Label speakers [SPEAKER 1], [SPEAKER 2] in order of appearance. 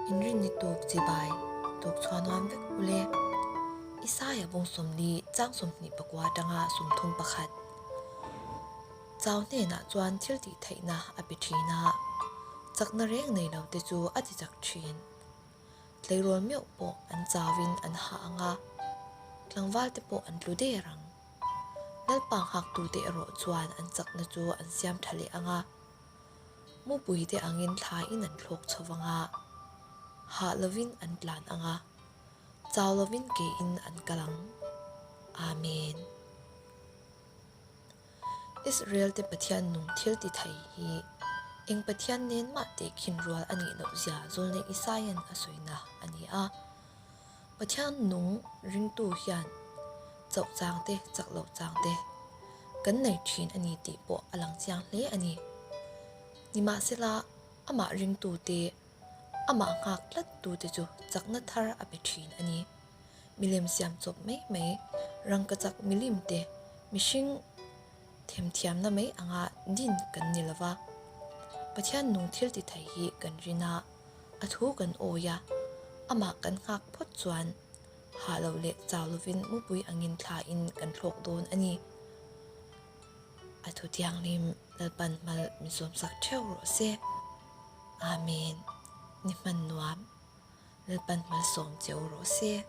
[SPEAKER 1] Inrinni tuk chibai tuk chhuah nuam vek ule. Isaia bung 40 chang 29 atanga 31. Chau hnenah chuan thil tih theihna a pe thin a, chakna reng nei lo te chu a ti chak thin. Tleirawl meuh pawh an chauin an hah ang a, tlangval te pawh an tlu der ang. Lalpa nghaktute erawh chuan an chakna chu an siam tha leh ang a, Mupuite angin thlaiin an thlawk chho vang a, hah lovin an tlan ang a, chau lovin kein an kal ang. Amen. Israel-te Pathian nung thil ti thei hi eng Pathian nen mah tehkhin rual a nih loh zia Zawlnei Isaia'n a sawina a ni a. Pathian nung ringtu hian chauh chang te, chak loh chang te kan nei thin a ni tih pawh a lang chiang hle a ni. Nimahsela, amah ringtu te, amah nghak tlat tu te chu chakna thar a pe thin a ni. Milem siam chawp mai mai, rangkachak milim te, mihring themthiamna mai anga din kan ni lova. Pathian nung thil ti thei hi kan rin a, a thu kan awi a, amah kan nghak phawt chuan hah lo leh chau lovin mupui angin thlain kan thlawk dawn a ni. A thu thianghlim Lalpan hmal min sawmsak theuh rawh se. Amen. Ni hman nuam. Lalpan hmalsawm cheu rawh se.